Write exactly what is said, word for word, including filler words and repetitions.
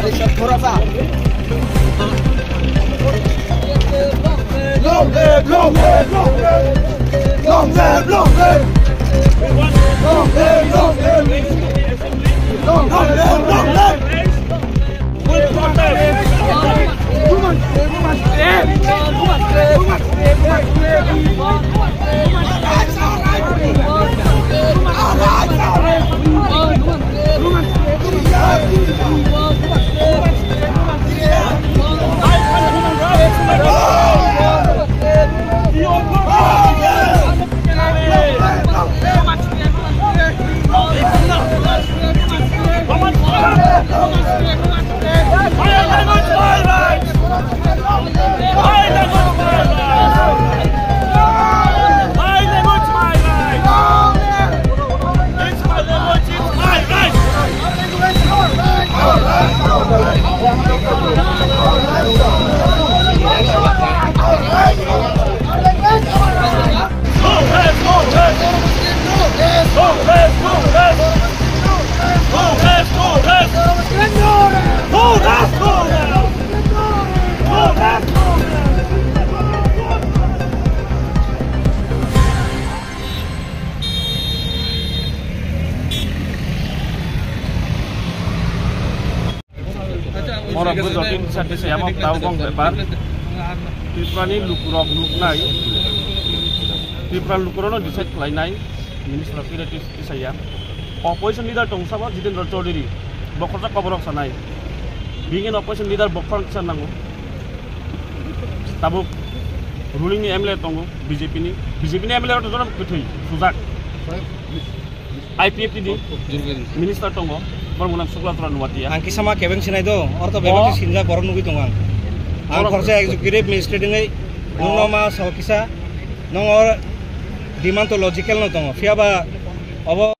Long live, long live, long live. Long live, long live. Long live, long live. Long live, long live. Borok bo joto decide khe saya mo tao kong bepar. Tripura ni lukurok nuknai. Tripura lukurok no decide khlainai. Minister of Interior tisaya. Opposition leader tong sabo Jitendra Chaudhary. Bokhorok koborok sanai. Being an opposition leader bokhorok kisa nango. Tabuk ruling ni M L A tongo B J P ni. B J P ni M L A rok jotono kwthwi sujak. I P F T ni minister tongo, borok mwnang Sukla Tran Nuatia. Ang kisa ma kebeng sinai do, oro to bebak sinjak borok nugwi tongo ang. Ang khoroksa executive magistrate wngwi nungno ma sao kisa, nong or demand to logical no tongo. Phiya ba obo